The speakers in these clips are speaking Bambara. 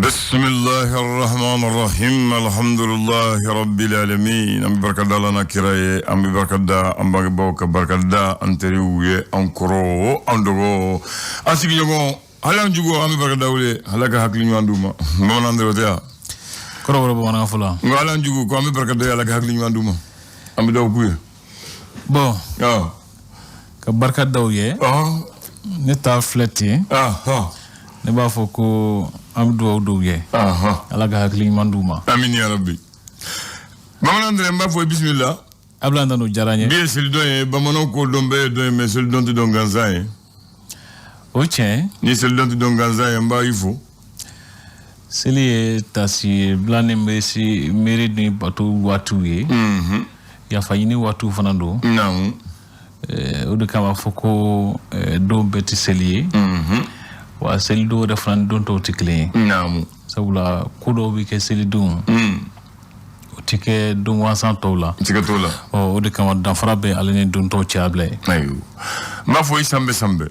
Bismillahi rahman rahim, alhamdulillahi rabbil alamin. An bɛ barika da Ala n'a kira ye, an bɛ barika da an bangebaaw, ka barika da an teriw ye, an kɔrɔ, an dɔgɔ, an sigiɲɔgɔn, hali an jugu, an bɛ barika da olu ye. Ala ka hakili ɲuman d'u ma. Bamanan dɔrɔn tɛ yan. Kɔrɔbɔrɔ bamanankan fɔlɔ. Nka hali an jugu ko an bɛ barika da ye, Ala ka hakili ɲuman d'u ma. An bɛ dugawu k'u ye. Bon, ka barika da u ye. Ne t'a filɛ ten. Ne b'a fɔ ko an bɛ dugawu d'u ye. Ala ka hakili ɲuman d'u ma. Amin ya rabbi. Bamanan dɔrɔn, n b'a fɔ bisimila. Abulayi Dano, diyara n ye. Bi ye selidon ye. Bamananw ko don bɛɛ ye don ye, mais selidon tɛ don gansan ye. O tiɲɛ. Ni selidon tɛ don gansan ye, n b'a i fo. Seli ye tasi bila ni bɛ si miiri ni bato waatiw ye. Yafa ɲini waatiw fana don. O de kama fɔ ko don bɛɛ tɛ seli ye. Wa selidon yɛrɛ fana ni don tɔw tɛ kelen ye. Sabula ko dɔw bɛ kɛ selidon, o tɛ kɛ don gansan tɔw la. Siga t'o la. Ɔ, o de kama danfara bɛ ale ni don tɔw cɛ, Abulayi. Ayiwa, n b'a fɔ i sanbɛ sanbɛ.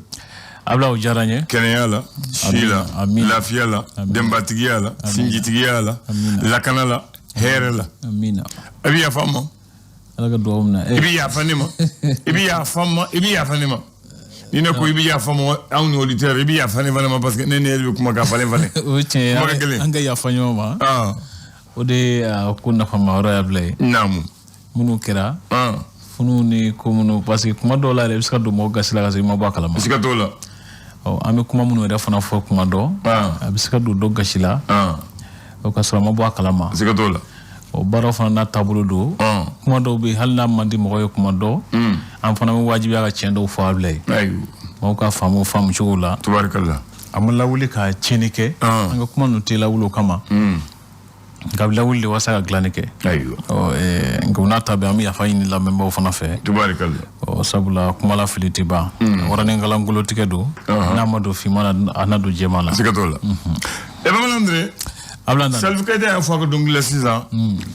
Abulayi, o diyara n ye. Kɛnɛya la, si la, lafiya la, denbatigiya la, sinjitigiya la, lakana la, hɛrɛ la. Amina. I bɛ yafa n ma. Ala ka dugawu minɛ. I bɛ yafa ne ma, i bɛ yafa n ma, i bɛ yafa ne ma. Ni ne ko i bɛ yafa n ma, anw ni auditeur, i bɛ yafa ne fana ma, parce que ne ni e de bɛ kuma ka falen falen. O ye tiɲɛ ye. Kuma ka gɛlɛn. An ka yafa ɲɔgɔn ma. O de ye a ko nafama yɔrɔ ye, Abulayi. Minnu kɛra funu ni ko minnu, parce que kuma dɔw la yɛrɛ, i bɛ se ka don mɔgɔ gasi la ka sɔrɔ i ma bɔ a kalama. Siga t'o la. Ɔ, an bɛ kuma minnu yɛrɛ fana fɔ kuma dɔ, a bɛ se ka don dɔ gasi la o ka sɔrɔ a ma bɔ a kalama. Siga t'o la. O baaraw fana n'a taabolo don. Kuma dɔw bɛ yen, hali n'a man di mɔgɔ ye kuma dɔ, an fana bɛ wajibiya ka tiɲɛ dɔw fɔ, Abulayi. Mɔgɔw ka faamu faamu cogo la. Tubarikala. A ma lawuli ka tiɲɛni kɛ. An ka kuma ninnu tɛ lawuli o kama, nka a bɛ lawuli de walasa ka dilanni kɛ. Ɔ, nka o n'a ta bɛɛ, an bɛ yafa ɲini lamɛnbaaw fana fɛ. Tubarikala. Ɔ, sabula kuma la fili tɛ ban. Waraninkalan tigɛ don, n'a ma don finman na, a na don jɛman na. Siga t'o la. E bamanan dɔrɔn. Abulayi Dano. Salif Keita y'a fɔ a ka dɔnkili la sisan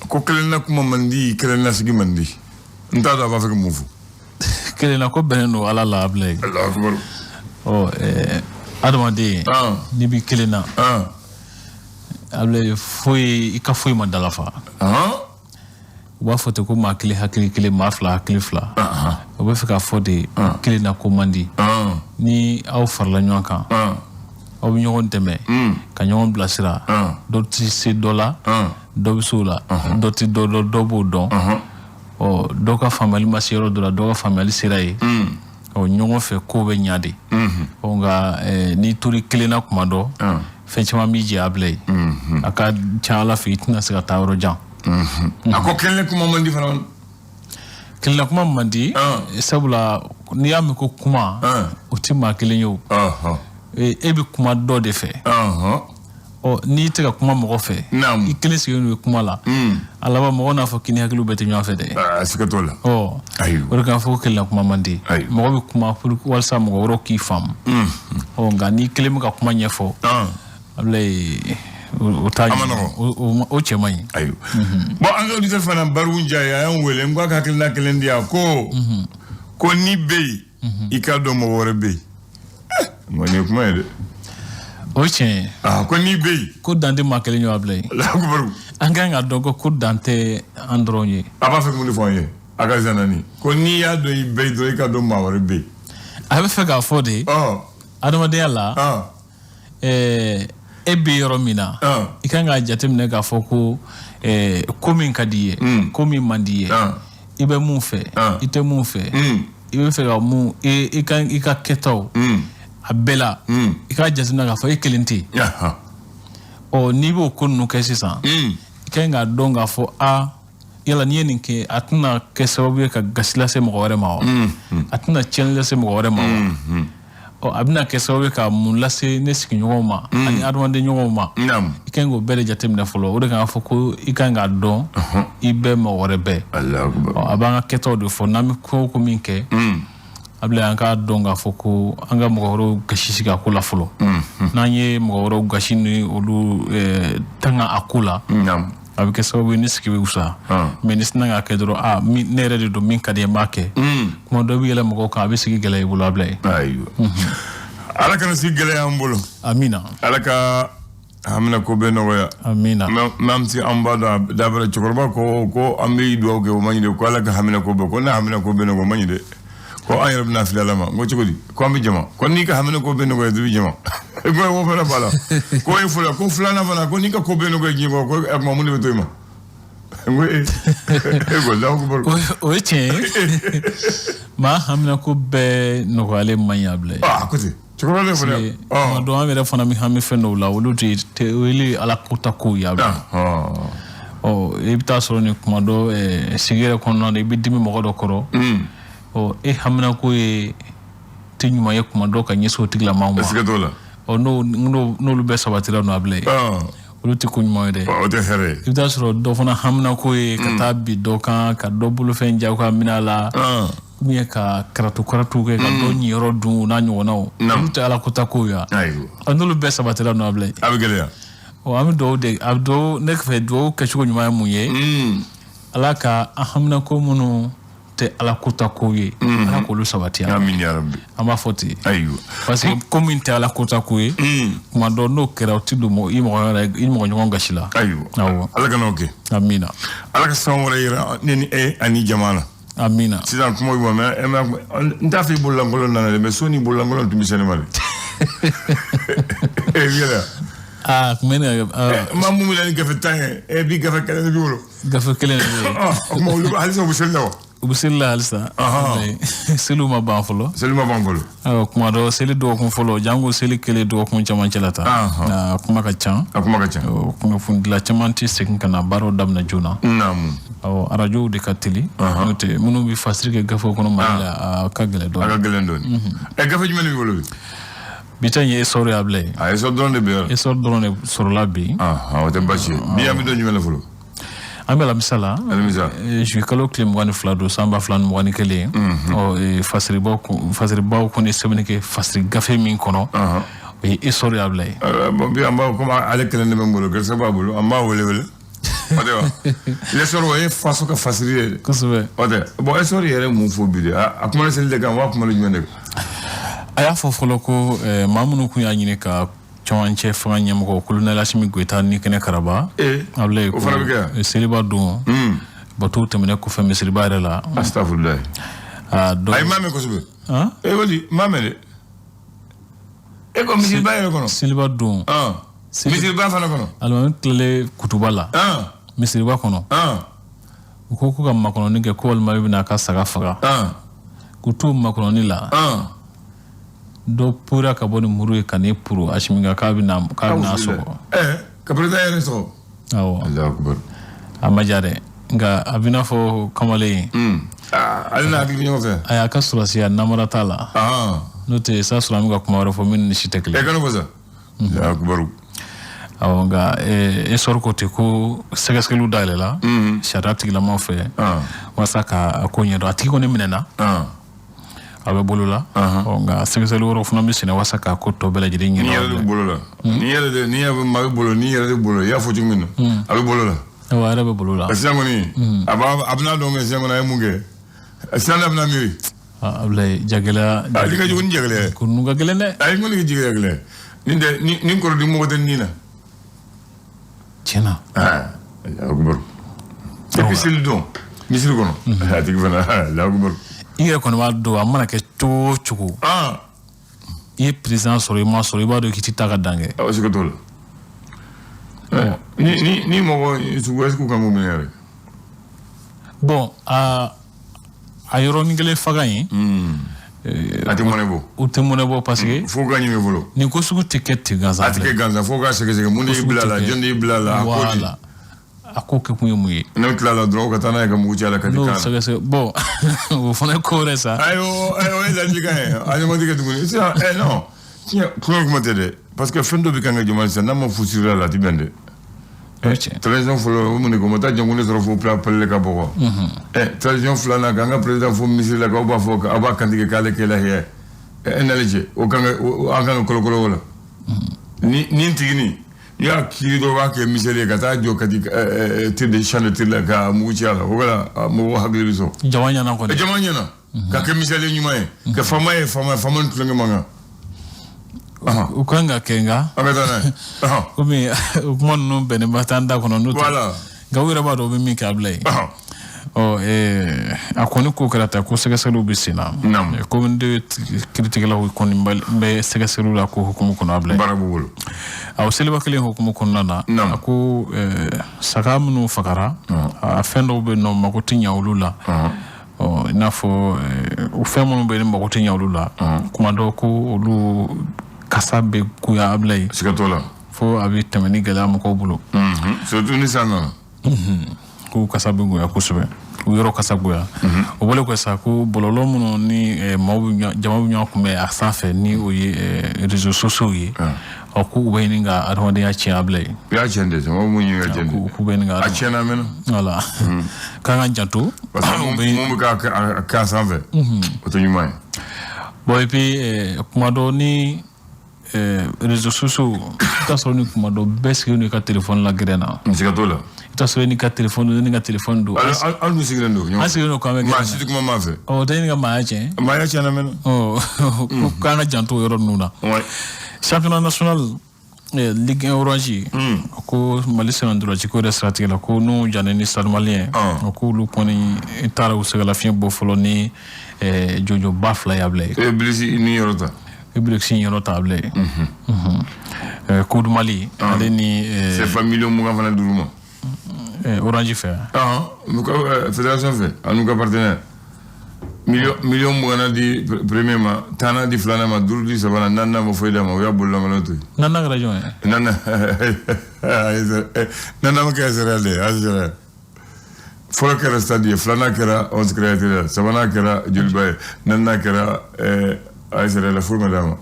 ko kelen na kuma man di, kelen na sigi man di. N t'a dɔn a b'a fɛ ka mun fɔ. Kelen na ko bɛnnen don Ala la, Abulayi. Alahu akibaru. Ɔ, adamaden, n'i b'i kelen na, Abulayi, foyi i ka foyi ma dalafa. U b'a fɔ ten ko maa kelen hakili kelen, maa fila hakili fila. O bɛ fɛ k'a fɔ de, kelen na ko man di. Ni aw farala ɲɔgɔn kan, aw bɛ ɲɔgɔn dɛmɛ ka ɲɔgɔn bilasira. Dɔ tɛ se dɔ la, dɔ bɛ se o la. Dɔ tɛ dɔ dɔn, dɔ b'o dɔn. Ɔ, dɔ ka faamuyali ma se yɔrɔ dɔ la, dɔ ka faamuyali sera yen. Ɔ, ɲɔgɔn fɛ ko bɛ ɲa de. Ɔ, nka n'i tori kelen na kuma dɔ, fɛn caman b'i jɛ, Abulayi. A ka ca Ala fɛ, i tɛna se ka taa yɔrɔ jan. A ko kelen kuma man di fana. Kelenna kuma man di, sabula n'i y'a mɛn ko kuma, o tɛ maa kelen ye o. E bɛ kuma dɔ de fɛ. Ɔ, n'i tɛ ka kuma mɔgɔ fɛ, i kelen sigilen don kuma la, a laban mɔgɔ n'a fɔ k'i ni hakiliw bɛɛ tɛ ɲɔgɔn fɛ dɛ. Siga t'o la. Ɔ, o de k'a fɔ ko kelenna kuma man di. Mɔgɔ bɛ kuma walasa mɔgɔ wɛrɛw k'i faamu. Ɔ, nka n'i kelen bɛ ka kuma ɲɛfɔ, Abulayi, o t'a A ma nɔgɔn. O cɛ man ɲi. Ayiwa, bon, an ka auditeur fana Bariwu Njaye, a y'an wele n ko a ka hakilina kelen di yan ko n'i bɛ yen, i k'a dɔn mɔgɔ wɛrɛ bɛ yen. Nka nin ye kuma ye dɛ. O ye tiɲɛ ye. Ko n'i bɛ yen. Ko dan tɛ maa kelen ye, Abulayi. Alahu akibaru. An kan ka dɔn ko dan tɛ an dɔrɔn ye. A b'a fɛ mun de fɔ an ye a ka zanani ko n'i y'a dɔn i bɛ yen dɔrɔn, i k'a dɔn maa wɛrɛ bɛ yen? A bɛ fɛ k'a fɔ de, adamadenya la, e bɛ yɔrɔ min na, i kan k'a jateminɛ k'a fɔ ko ko min ka di i ye, ko min man di i ye, i bɛ mun fɛ, i tɛ mun fɛ, i bɛ fɛ ka mun, i ka i ka kɛtaw a bɛɛ la, i k'a jateminɛ k'a fɔ e kelen tɛ yen. Ɔ, n'i b'o ko ninnu kɛ sisan, i kan k'a dɔn k'a fɔ a yala n'i ye nin kɛ, a tɛna kɛ sababu ye ka gasi lase mɔgɔ wɛrɛ ma wa? A tɛna tiɲɛni lase mɔgɔ wɛrɛ ma wa? Ɔ, a bɛna kɛ sababu ye ka mun lase ne sigiɲɔgɔnw ma ani adamaden ɲɔgɔnw ma? I kan k'o bɛɛ de jateminɛ fɔlɔ. O de kan fɔ ko i kan k'a dɔn i bɛɛ mɔgɔ wɛrɛ bɛɛ. A b'an ka kɛtaw de fɔ. N'an bɛ ko o ko min kɛ, Abulayi, an k'a dɔn k'a fɔ ko an ka mɔgɔ wɛrɛw gasi sigi a ko la fɔlɔ. N'an ye mɔgɔ wɛrɛw gasi ni olu tanga a ko la, a bɛ kɛ sababu ye ni sigi bɛ wusa. Mais ni sina k'a kɛ dɔrɔn, a ne yɛrɛ de don, min ka di n b'a kɛ, kuma dɔ bɛ yɛlɛ mɔgɔw kan, a bɛ sigi gɛlɛya i bolo, Abulayi. Ayiwa, Ala kana sigi gɛlɛya an bolo. Amina. Ala ka hamina ko bɛɛ nɔgɔya. Amina. Même si an b'a dɔn dabara cɛkɔrɔba ko an bɛ dugawu kɛ, o man ɲi dɛ. Ko Ala ka hamina ko bɛɛ, ko n'a hamina ko bɛɛ nɔgɔya, o man ɲi dɛ. Ko an yɛrɛ bɛna fili Ala ma. N ko cogo di? Ko an bɛ jama, ko n'i ka hamina ko bɛɛ nɔgɔya, i bɛ jama. Ko o fana b'a la. Ko ye fɔlɔ, ko filanan fana, ko n'i ka ko bɛɛ nɔgɔya diɲɛ kɔnɔ, ko ɛ kuma mun de bɛ to i ma? N ko ee, e ko Alahu akibaru. O ye tiɲɛ ye, maa hamina ko bɛɛ nɔgɔyalen man ɲi, Abulayi. Ah, ko ten cɛkɔrɔba de fana. Tuma dɔ, an yɛrɛ fana bɛ hami fɛn dɔw la, olu tɛ olu ye Ala kota kow ye, Abulayi. Ɔ, i bɛ taa sɔrɔ nin kuma dɔ, sigi yɛrɛ kɔnɔna na, i bɛ dimi mɔgɔ dɔ kɔrɔ. Ɔ, e haminako ye tɛ ɲuman ye kuma dɔ ka ɲɛsin o tigilamɔgɔw ma. Siga t'o la. Ɔ, n'olu bɛɛ sabatira nɔ, Abulayi, olu tɛ ko ɲuman ye dɛ. O tɛ hɛrɛ ye. I bɛ taa sɔrɔ dɔ fana haminako ye ka taa bi dɔ kan, ka dɔ bolofɛn jagoya minɛ a la, ou bien ka karatu karatu kɛ, ka dɔ ɲiyɔrɔ dun, o n'a ɲɔgɔnnaw, olu tɛ Ala kota kow ye. Ɔ, n'olu bɛɛ sabatira nɔ, Abulayi, a bɛ gɛlɛya. Ɔ, an bɛ dugawu de, a bɛ dugawu, ne fɛ dugawu kɛcogo ɲuman ye mun ye? Ala ka an haminako minnu tɛ Ala kota kow ye, Ala k'olu sabati. Amin ya rabbi. An b'a fɔ ten. Ayiwa. Parce que ko min tɛ Ala kota ko ye, kuma dɔ n'o kɛra, o ti don i mɔgɔ yɛrɛ, i mɔgɔ ɲɔgɔn gasi la. Ayiwa. Awɔ. Ala kana o kɛ. Amina. Ala ka san wɛrɛ yira ne ni e ani jama la. Amina. Sisan kuma bɛ mɛ, n t'a fɔ i bololankolon nana dɛ, mais so ni bololankolon tun bɛ sɛnɛ ma dɛ. E yɛlɛ. Aa, kun bɛ ne ka. Maa mun bɛ na ni gafe 10 ye, e bi gafe kelen de b'i bolo. Gafe kelen de bɛ yen. O kuma olu halisa u bɛ seli la wa? U bɛ seli la halisa. Seliw ma ban fɔlɔ. Seli ma ban fɔlɔ. Awɔ, kuma dɔ seli dɔgɔkun fɔlɔ, jango seli kelen dɔgɔkun camancɛ la ta. A kuma ka ca. A kuma ka ca. Kunnafonidila caman tɛ segin ka na baaraw daminɛ joona. Naamu. Awɔ, arajow de ka teli. N'o tɛ, minnu bɛ fasiri kɛ gafew kɔnɔ Mali la, a ka gɛlɛn dɔɔnin. A ka gɛlɛn dɔɔnin. Ɛ, gafe jumɛn de b'i bolo bi? Bi ta in ye Essor ye, Abulayi. A, Essor dɔrɔn de bɛ yan. Essor dɔrɔn de sɔrɔla bi. O tɛ baasi ye. Bi an bɛ don jumɛn na fɔlɔ? An bɛ alamisa la. Alamisa. Juillet kalo tile 22 don, san 2021. Ɔ, fasiribaw kɔni ye sɛbɛnni kɛ fasiri gafe min kɔnɔ, o ye Essor ye, Abulayi. Bon, bi an b'a komi ale kelen de bɛ n bolo, gɛrɛsɛgɛ b'a bolo, an b'a wele wele. O tɛ wa? L'Essor, o ye faso ka fasiri ye. Kosɛbɛ. O tɛ. Bon, Essor yɛrɛ mun fɔ bi de? A kumana seli de kan wa, a kumana jumɛn de kan? A y'a fɔ fɔlɔ ko maa minnu kun y'a ɲini ka cɛmancɛ fanga ɲɛmɔgɔ colonel Asimi Goyita ni kɛnɛ karaba. Abulayi, o fana bɛ kɛ yan. Seliba don, bato tɛmɛnen kɔfɛ misiriba yɛrɛ la. Astafurulayi. Ayi, maa mɛn kosɛbɛ. E wali maa mɛn dɛ. E ko misiriba yɛrɛ kɔnɔ. Seliba don. Misiriba fana kɔnɔ. Alimami tilalen kutuba la. Misiriba kɔnɔ. U ko ka makɔnɔni kɛ, ko alimami bɛna a ka saga faga. K'u to makɔnɔni la, dɔ pura ka bɔ ni muru ye ka n'i puru Asimi kan, k'a bɛna sɔgɔ. Ka président yɛrɛ sɔgɔ. Awɔ. Alahu akibaru. A ma diya dɛ, nka a bɛ n'a fɔ kamalen. Ale n'a hakili bɛ ɲɔgɔn fɛ. Ayi, a ka sɔrɔsiya namara t'a la. N'o tɛ sa sɔrɔ an bɛ ka kuma wɛrɛ fɔ min ni si tɛ kelen. E kana fɔ sa. Alahu akibaru. Awɔ, nka Essor ko ten ko sɛgɛsɛgɛliw dayɛlɛla sariya tigilamaw fɛ walasa ka a ko ɲɛdɔn. A tigi kɔni minɛna. A bɛ bolo la. Nka sɛgɛsɛgɛli wɛrɛw fana bɛ senna walasa k'a ko tɔ bɛɛ lajɛlen ɲɛdɔn. Ni yɛrɛ de bolo la. Ni yɛrɛ de, ni yɛrɛ maa bɛ bolo, ni yɛrɛ de bolo, i y'a fɔ cogo min na. A bɛ bolo la. Awɔ, a yɛrɛ bɛ bolo la. Sisan kɔni, a b'a a bɛna dɔn kɛ sisan kɔni a ye mun kɛ. Sisan a bɛna miiri. Abulayi, jagɛlɛya. A ka jugu ni jagɛlɛya ye. Ko ninnu ka gɛlɛn dɛ. Ayi, n kɔni ka jigin gɛlɛn. Nin tɛ ni kɔrɔdi mɔgɔ tɛ nin na. Tiɲɛ na. Alahu akibaru. Et puis seli don misiri kɔnɔ. A tigi fana, Alahu akibaru. I yɛrɛ kɔni b'a dɔn, a mana kɛ cogo o cogo, i ye président sɔrɔ, i ma sɔrɔ, i b'a dɔn k'i tɛ taa ka dan kɛ. Awɔ, siga t'o la. Ni mɔgɔ sugu est-ce que u kan k'u minɛ yɛrɛ? Bon, a yɔrɔnin kelen faga in. A tɛ mɔnɛ bɔ. U tɛ mɔnɛ bɔ parce que. Fo k'a ɲini fɔlɔ. Nin ko sugu tɛ kɛ ten gansan. A tɛ kɛ gansan, fo k'a sɛgɛsɛgɛ, mun de y'i bila a la, jɔn de y'i bila a la, a ko di. A ko kɛ kun ye mun ye? N'o tilala dɔrɔn, ka taa n'a ye ka mugu ci a la ka di kan. N'o sɛgɛsɛgɛ, bon, o fana ye ko wɛrɛ sa. Ayi, o ye ladilikan ye, a ɲɔgɔn tɛ kɛ tuguni sisan. Ɛ non, tiɲɛ kuma tɛ dɛ, parce que fɛn dɔ bɛ kan ka jama sisan, n'a ma fu siri a la, a tɛ bɛn dɛ. Transition fɔlɔ, o mun de ko, ma taa jankun sɔrɔ fo palais ka bɔ kɔ. Transition filanan, k'an ka président fo misiri la, k'aw b'a fɔ aw b'a kantigɛ k'ale kɛ lahiya ye. E n'ale cɛ, o kan ka an kan ka kolokolo o la. Ni tigi nin, n'i y'a kiiri dɔ b'a kɛ miseli ye ka taa jɔ ka di tir de champ de tir la ka mugu ci a la, o kɛra mɔgɔw hakili bɛ sɔn. Jama ɲɛna kɔni. Jama ɲɛna. Ka kɛ miseli ɲuman ye. Ka faama ye, faama ni tulonkɛ man kan. O kan ka kɛ, nka An ka taa n'a ye. Komi o kuma ninnu bɛnnen ba t'an da kɔnɔ, n'o tɛ, nka u yɛrɛ b'a dɔn u bɛ min kɛ a bila yen. Ɔ a kɔni ko kɛra tan ko sɛgɛsɛgɛliw bɛ sen na. Commune 2 kiiritigɛlaw kɔni bɛ sɛgɛsɛgɛliw la ko hukumu kɔnɔ, a bila yen. Baara b'u bolo. A seliba kelen hukumu kɔnɔna na, a ko saga minnu fagara, a fɛn dɔw bɛ yen nɔ, mako tɛ ɲɛ olu la. Ɔ i n'a fɔ o fɛn minnu bɛ yen ni mako tɛ ɲɛ olu la, kuma dɔ ko olu kasa bɛ goya, a bila yen. Siga t'o la. Fo a bɛ tɛmɛ ni gɛlɛya mɔgɔw bolo. Surtout ni san nana. Ko kasa bɛ goya kosɛbɛ, o yɔrɔ kasa goya. O bɔlen kɔ sa, ko bɔlɔlɔ minnu ni maaw bɛ, jama bɛ ɲɔgɔn kunbɛn a sanfɛ, ni o ye réseaux sociaux ye, ɔ ko u bɛ ɲini ka adamadenya tiɲɛ, a bila yen. U y'a tiɲɛ de, mɔgɔw m'u ɲini ka tiɲɛ de. K'u bɛ ɲini ka A tiɲɛna, a mɛnna. Voilà, k'an ka janto. Parce que mun bɛ k'a sanfɛ, o tɛ ɲuman ye. Bon, et puis kuma dɔ ni réseaux sociaux, i t'a sɔrɔ ni kuma dɔ bɛɛ sigilen don i ka téléphone la gɛrɛn na. Siga t'o la. I t'a sɔrɔ i n'i ka téléphone don, ne ni ka téléphone don. An dun sigilen don. An sigilen don k'an bɛ gɛrɛn na. Maa si tɛ kuma maa fɛ. Ɔ o tɛ ɲini ka maaya tiɲɛ. Maaya tiɲɛna mɛnna. Ɔ ko k'an ka janto o yɔrɔ ninnu na. Championnat national Ligue 1 Orange, ko Mali sɛnɛdɔrɔci ko yɛrɛ siratigɛ la, ko n'u jannen ni Stade Malien, ko olu kɔni taara u sɛgɛlafiɲɛ bɔ fɔlɔ ni jɔnjɔnba 2 y'a bila yen. E bilisi ni yɔrɔ ta. E bilisi yɔrɔ ta a bila yen. Coupe du Mali ale ni CFA miliyɔn 20 fana d'olu ma. Orange fɛ. Fédération fɛ, ani ka partenaire. Miliyɔn 20 na di premier ma, 10 na di filanan ma, 5 di sabanan, naaninan ma foyi d'a ma, o y'a bololankolon to yen. Naaninan kɛra jɔn ye? Naaninan ma kɛ SRL de ye, ASRL. Fɔlɔ kɛra Stade ye, filanan kɛra 11 Créateurs, sabanan kɛra Joliba ye, naaninan kɛra ASRL, foyi ma d'a ma.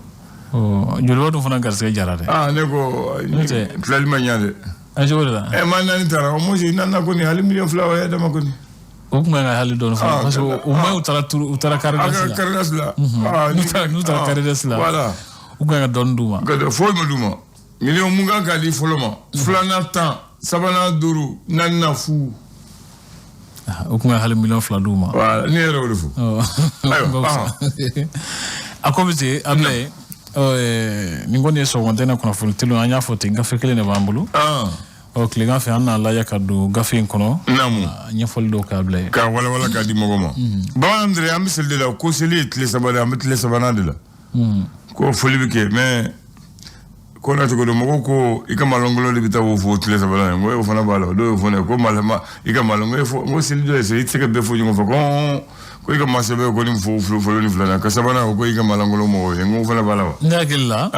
Joliba dun fana garisɛgɛ jara dɛ. Ah, ne ko tilali ma ɲa dɛ. A cogo de la. Ɛ maa naani taara, o moins naaninan kɔni, hali miliyɔn 2 o y'a dama kɔni. O tun kan ka hali dɔɔni fana, parce que au moins u taara turu, u taara carré d'as la. Carré d'as la. N'u taara carré d'as la. Voilà. U kan ka dɔɔni d'u ma. Foyi ma d'u ma. Miliyɔn 20 k'a di fɔlɔ ma, filanan 10, sabanan 5, naaninan fu. O tun ka hali miliyɔn 2 d'u ma. Voilà, ne yɛrɛ o de fɔ. Ayiwa. A ko bɛ ten, Abulaye, nin kɔni ye sɔgɔmada kunnafoni teliw, an y'a fɔ ten, gafe kelen de b'an bolo. Ɔ tilegan fɛ, an n'a lajɛ ka don gafe in kɔnɔ. Naamu. Ɲɛfɔli dɔw k'a bila yen. K'a walawala k'a di mɔgɔ ma. Bamanan dere, an bɛ seli de la, ko seli ye tile 3 de, an bɛ tile sabanan de la. Ko foli bɛ kɛ, mais ko na cogo do, mɔgɔw ko i ka malɔngolo de bɛ taa o fo tile sabanan ye, n ko o fana b'a la, dɔw y'o fɔ ne ye ko malama i ka malɔngolo, n ko seli dɔ ye seli, i tɛ se ka bɛɛ fo ɲɔgɔn fɛ, ko i ka maa sɛbɛ ko ni fo fɔlɔ ni filanan ka sabanan ko i ka malangolo mɔgɔw ye, n ko o fana b'a la wa. Ne hakili la,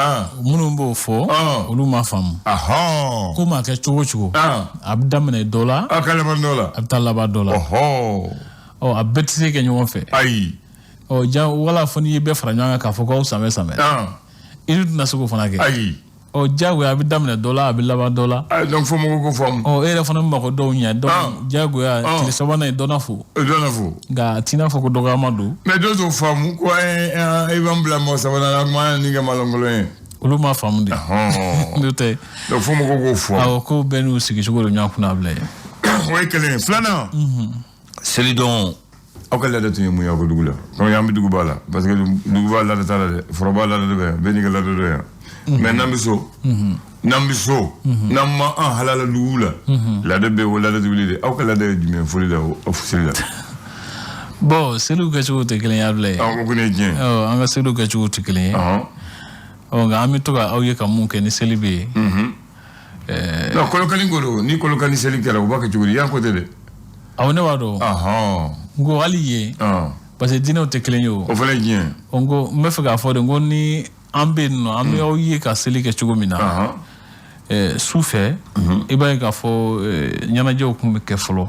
minnu b'o fɔ, olu m'a faamu. Ko maa kɛ cogo o cogo, a bɛ daminɛ dɔ la. A ka laban dɔ la. A bɛ taa laban dɔ la. Ɔ a bɛɛ tɛ se kɛ ɲɔgɔn fɛ. Ayi. Ɔ ja wala fɔ n'i ye bɛɛ fara ɲɔgɔn kan k'a fɔ k'aw sanbɛ sanbɛ. I dun tɛna se k'o fana kɛ. Ayi. Ɔ diyagoya a bɛ daminɛ dɔ la, a bɛ laban dɔ la. Donc fo mɔgɔw ko faamu. Ɔ e yɛrɛ fana bɛ mako dɔw ɲɛ, donc diyagoya tile sabanan ye dɔ na fo. Dɔ na fo. Nka a t'i n'a fɔ ko dɔgɔyama don. Mais dɔw t'o faamu ko e b'an bila mɔgɔ sabanan na, kuma ni ka malangolo ye. Olu m'a faamu de. N'o tɛ. Donc fo mɔgɔw k'o fɔ. Awɔ, ko bɛɛ n'u sigicogo de ɲɔgɔn kunna, a bila yen. O ye kelen ye, filanan. Selidon, aw ka laada tun ye mun ye aw ka dugu la? Donc an bɛ duguba la, parce que duguba laada t'a la dɛ, foroba laada de bɛ yan, bɛɛ n'i ka laada dɔ yan. Mais n'an bɛ so, n'an bɛ so, n'an ma an halala dugu la, laada bɛ o laada tɛ wuli de. Aw ka laada ye jumɛn foli la, o seli la? Bon, seliw kɛcogo tɛ kelen ye, a bila yen. Awɔ, o kɔni ye tiɲɛ ye. An ka seliw kɛcogo tɛ kelen ye. Ɔ nka an bɛ to ka aw ye ka mun kɛ ni seli bɛ yen. Non, Kolokani ko don, ni Kolokani seli kɛra, u b'a kɛ cogo di? Yan ko tɛ dɛ. Awɔ, ne b'a dɔn. N ko hali yen. Parce que diinɛw tɛ kelen ye o. O fana ye tiɲɛ ye. N ko n bɛ fɛ k'a fɔ de, n ko ni an bɛ yen nɔ, an bɛ aw ye ka seli kɛ cogo min na. Su fɛ, i b'a ye k'a fɔ ɲɛnajɛw tun bɛ kɛ fɔlɔ.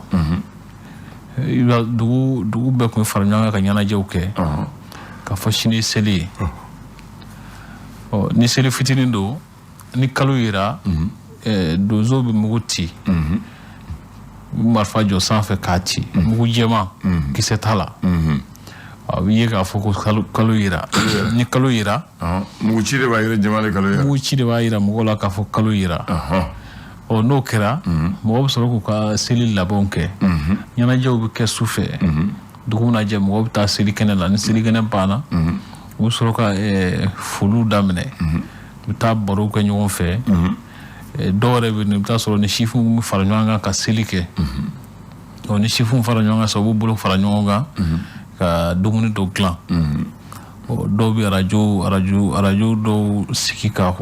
I b'a dugu bɛɛ tun bɛ fara ɲɔgɔn kan ka ɲɛnajɛw kɛ. K'a fɔ sini ye seli ye. Ɔ ni seli fitinin don, ni kalo yera, donsow bɛ mugu ci. U bɛ marifa jɔ sanfɛ k'a ci. Mugu jɛman, kisɛ t'a la. A bɛ ye k'a fɔ ko kalo yera. Ni kalo yera. Mugu ci de b'a yira jama de kalo yera. Mugu ci de b'a yira mɔgɔw la k'a fɔ kalo yera. Ɔ n'o kɛra, mɔgɔw bɛ sɔrɔ k'u ka seli labɛnw kɛ. Ɲɛnajɛw bɛ kɛ su fɛ. Dugu mana jɛ, mɔgɔw bɛ taa seli kɛnɛ la. Ni seli kɛnɛ banna, u bɛ sɔrɔ ka foliw daminɛ. U bɛ taa baro kɛ ɲɔgɔn fɛ. Dɔw yɛrɛ bɛ yen, i bɛ taa sɔrɔ ni sifinw bɛ fara ɲɔgɔn kan ka seli kɛ. Ɔ, ni sifinw fara ɲɔgɔn kan sisan, u b'u bolo fara ɲɔgɔn kan ka dumuni dɔ dilan. Ɔ, dɔw bɛ arajo dɔw sigi ka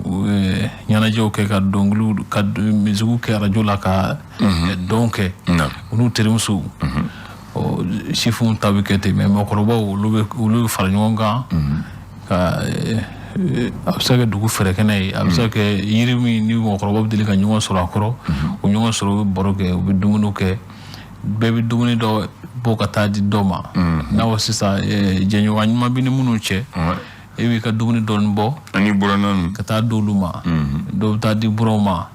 ɲɛnajɛw kɛ, ka dɔnkiliw, ka misikiw kɛ arajo la, ka dɔn kɛ u n'u terimusow. Ɔ, sifinw ta bɛ kɛ ten, mais mɔgɔkɔrɔbaw, olu bɛ fara ɲɔgɔn kan ka a bɛ se ka kɛ dugu fɛrɛkɛnɛ ye, a bɛ se ka kɛ yiri min ni mɔgɔkɔrɔbaw bɛ deli ka ɲɔgɔn sɔrɔ a kɔrɔ, u ɲɔgɔn sɔrɔ, u bɛ baro kɛ, u bɛ dumuniw kɛ, bɛɛ bɛ dumuni dɔ bɔ ka taa di dɔ ma. N'a fɔ sisan, jɛɲɔgɔn ɲuman bɛ ni minnu cɛ, e b'i ka dumuni dɔɔni bɔ ani buranna ninnu ka taa d'olu ma. Dɔw bɛ taa di buranw ma,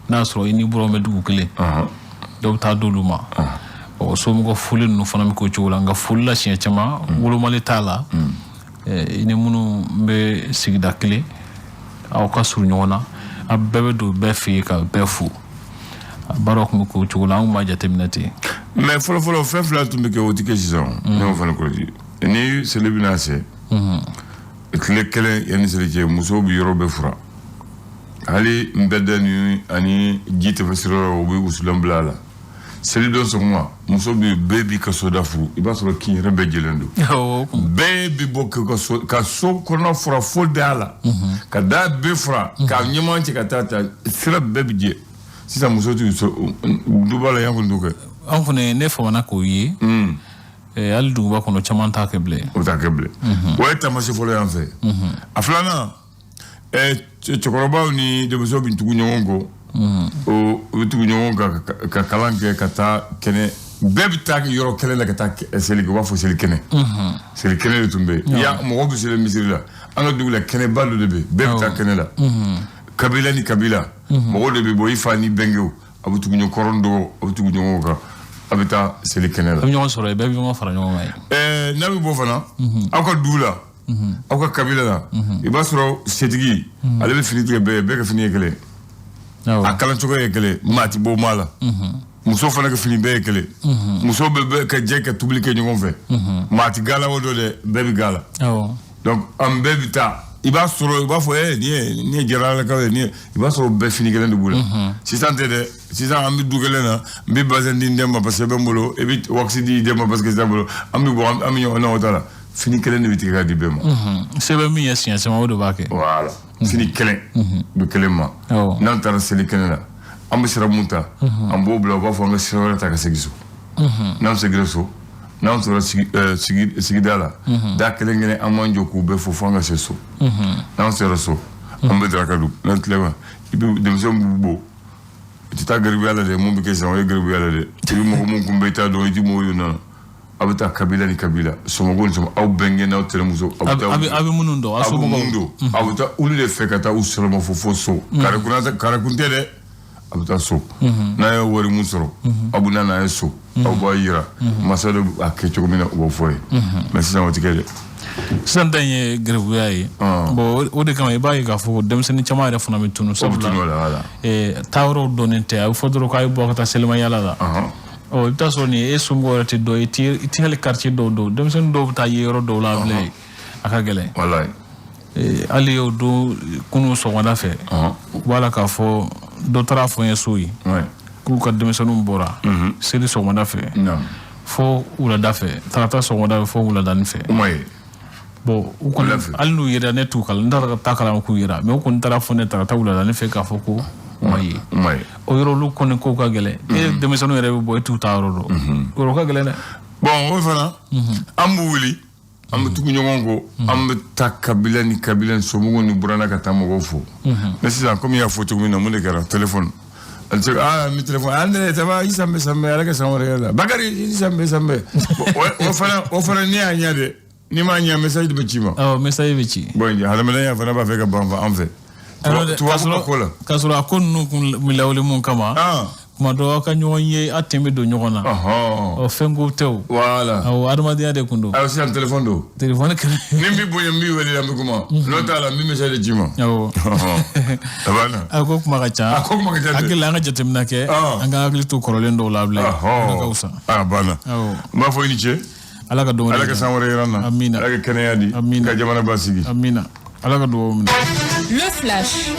n'a y'a sɔrɔ i ni buranw bɛ dugu kelen, dɔw bɛ taa d'olu ma. Ɔ, somɔgɔ foli ninnu fana bɛ k'o cogo la, nka foli la, siɲɛ caman wolomali t'a la. I ni minnu bɛ sigida kelen, aw ka surun ɲɔgɔn na, a bɛɛ bɛ don bɛɛ fɛ yen ka bɛɛ fo. A baaraw tun bɛ k'o cogo la, an tun b'a jateminɛ ten. Mais fɔlɔ fɔlɔ, fɛn fila tun bɛ kɛ, o tɛ kɛ sisan. Ne y'o fana kɔlɔsi. Ni seli bɛna se, tile kelen yanni seli cɛ, musow bɛ yɔrɔ bɛɛ furan, hali nbɛda ni ani ji tɛmɛ sira la, u bɛ wusulan bila a la. Seli don sɔgɔma, muso bɛ bɛɛ b'i ka soda furu, i b'a sɔrɔ kin yɛrɛ bɛɛ jɛlen don. Bɛɛ bɛ bɔ ka so kɔnɔ fura fo da la, ka da bɛɛ fura, k'a ɲɛman cɛ ka taa ta, sira bɛɛ bɛ jɛ. Sisan muso tɛ so duba la yan kɔni t'o kɛ. An kɔni, ne famana k'o ye. Hali duguba kɔnɔ, caman t'a kɛ bilen. O t'a kɛ bilen. O ye taamasiyɛn fɔlɔ yan fɛ. A filanan, cɛkɔrɔbaw ni denmisɛnw bɛ tugu ɲɔgɔn kɔ, o u bɛ tugu ɲɔgɔn kan ka kalan kɛ ka taa kɛnɛ. Bɛɛ bɛ taa yɔrɔ kɛnɛ la ka taa seli kɛ, u b'a fɔ seli kɛnɛ. Seli kɛnɛ de tun bɛ yen yan. Mɔgɔw bɛ seli misiri la. An ka dugu la, kɛnɛba dɔ de bɛ yen, bɛɛ bɛ taa kɛnɛ la. Kabila ni kabila mɔgɔw de bɛ bɔ, i fa ni bɛnkɛw, a bɛ tugu ɲɔgɔn kɔrɔ, dɔgɔ, a bɛ tugu ɲɔgɔn kan, a bɛ taa seli kɛnɛ la. A bɛ ɲɔgɔn sɔrɔ yen, bɛɛ bɛ ɲɔgɔn fara ɲɔgɔn kan yen. N'a bɛ bɔ fana, aw ka dugu la, aw ka kabila la, i b'a sɔrɔ setigi ale bɛ fini tigɛ bɛɛ ye, bɛɛ ka fini ye kelen, a kalancogo ye kelen, maa ti bɔ maa la. Muso fana ka fini bɛɛ ye kelen. Muso bɛ ka jɛ ka tobili kɛ ɲɔgɔn fɛ, maa ti gala o dɔ dɛ, bɛɛ bɛ gala. Donc an bɛɛ bɛ taa, i b'a sɔrɔ i b'a fɔ nin ye Jaralakaw ye, nin ye, i b'a sɔrɔ bɛɛ fini kelen de b'u la. Sisan tɛ dɛ. Sisan an bɛ du kelen na, n bɛ bazɛn di n den ma parce que bɛ n bolo, i bɛ waxi di i den ma parce que t'a bolo, an bɛ bɔ, an bɛ ɲɔgɔn na, o t'a la, fini kelen de bɛ tigɛ ka di bɛɛ ma. Se bɛ min ye siɲɛ caman, o de b'a kɛ. Voilà, fini kelen bɛ kelen ma. N'an taara seli kɛnɛ la, an bɛ sira mun ta, an b'o bila, u b'a fɔ an ka sira wɛrɛ ta ka segin so. N'an seginna so, n'an sɔrɔ sigida la, da kelen kelen, an b'an jɔ k'u bɛɛ fo fo an ka se so. N'an sera so, an bɛ daraka dun. N'an tilala, i bɛ denmisɛnw b'u bɔ, i tɛ taa garibuya la dɛ. Mun bɛ kɛ sisan, o ye garibuya la dɛ. I bɛ mɔgɔ mun kunbɛn, i t'a dɔn, i tɛ mɔgɔw ye nana. A bɛ taa kabila ni kabila, somɔgɔw ni somɔgɔw, aw bɛnkɛ n'aw terimuso, aw bɛ taa, a bɛ minnu dɔn, aw bɛ minnu dɔn, aw bɛ taa olu de fɛ ka taa u sɔrɔma fo so. Karekun tɛ dɛ, a bɛ taa so. N'a ye wari mun sɔrɔ, aw bɛ na n'a ye so, aw b'a yira masa dɔ a kɛ cogo min na, u b'o fɔ ye. Mais sisan o tɛ kɛ dɛ. Sisan ta in ye garibuya ye. Bon, o de kama i b'a ye k'a fɔ ko denmisɛnnin caman yɛrɛ fana bɛ tunu, sabula taayɔrɔw dɔnnen tɛ. A bɛ fɔ dɔrɔn k'a ye bɔ ka taa selimayala la. Ɔ, i bɛ taa sɔrɔ nin e somɔgɔw yɛrɛ tɛ dɔn, i tɛ hali quartier dɔw dɔn. Denmisɛnnin dɔw bɛ taa ye yɔrɔ dɔw la bilen, a ka gɛlɛn. Hali o don kunun sɔgɔmada fɛ, u b'a la k'a fɔ dɔ taara fɔ n ye so ye k'u ka denmisɛnninw bɔra seli sɔgɔmada fɛ fo wulada fɛ, tarata sɔgɔmada fɛ fo wuladani fɛ. Bon, u kɔni, hali n'u yera, ne t'u kalan, n taara taa kalan k'u yera, mais u kɔni taara fɔ ne tarata wuladani fɛ k'a fɔ ko u ma ye. O yɔrɔ olu kɔni ko ka gɛlɛn. E denmisɛnninw yɛrɛ bɛ bɔ, e t'u ta yɔrɔ dɔn, yɔrɔ ka gɛlɛn dɛ. Bon, o fana, an b'u wuli, an bɛ tugu ɲɔgɔn kɔ, an bɛ taa kabila ni kabila ni somɔgɔw ni buranna ka taa mɔgɔw fo. Mais sisan, komi i y'a fɔ cogo min na, mun de kɛra? Téléphone. Ale tɛ ah, mi téléphone, André, ça va? I sanbɛ sanbɛ, Ala ka san wɛrɛ yɛrɛ la. Bakari, i sanbɛ sanbɛ. O fana, ne y'a ɲɛ dɛ, n'i m'a ɲɛ, message de bɛ ci ma. Awɔ, message bɛ ci. Bon, hadamadenya fana b'a fɛ ka ban an fɛ tubabu ka ko la. K'a sɔrɔ a ko ninnu kun bɛ lawuli mun kama, kuma dɔ aw ka ɲɔgɔn ye, a ten bɛ don ɲɔgɔn na. Ɔ, fɛn ko tɛ o. Voilà. Awɔ, adamadenya de kun don. Ayiwa, sisan téléphone don. Téléphone kɛra. Ni n b'i bonya, n b'i wele, an bɛ kuma. N'o t'a la, n bɛ message de ci ma. Awɔ. A banna. A ko kuma ka ca. A ko kuma ka ca dɛ. Hakili la, an ka jateminɛ kɛ. An ka hakili to kɔrɔlen dɔw la bilen. O de ka fisa. A banna. Awɔ. N b'a fɔ i ni ce. Ala ka don Ala ka san wɛrɛ yira an na. Amina. Ala ka kɛnɛya di. Amina. Ka jamana basigi. Amina. Ala ka dugawu minɛ. Le Flash.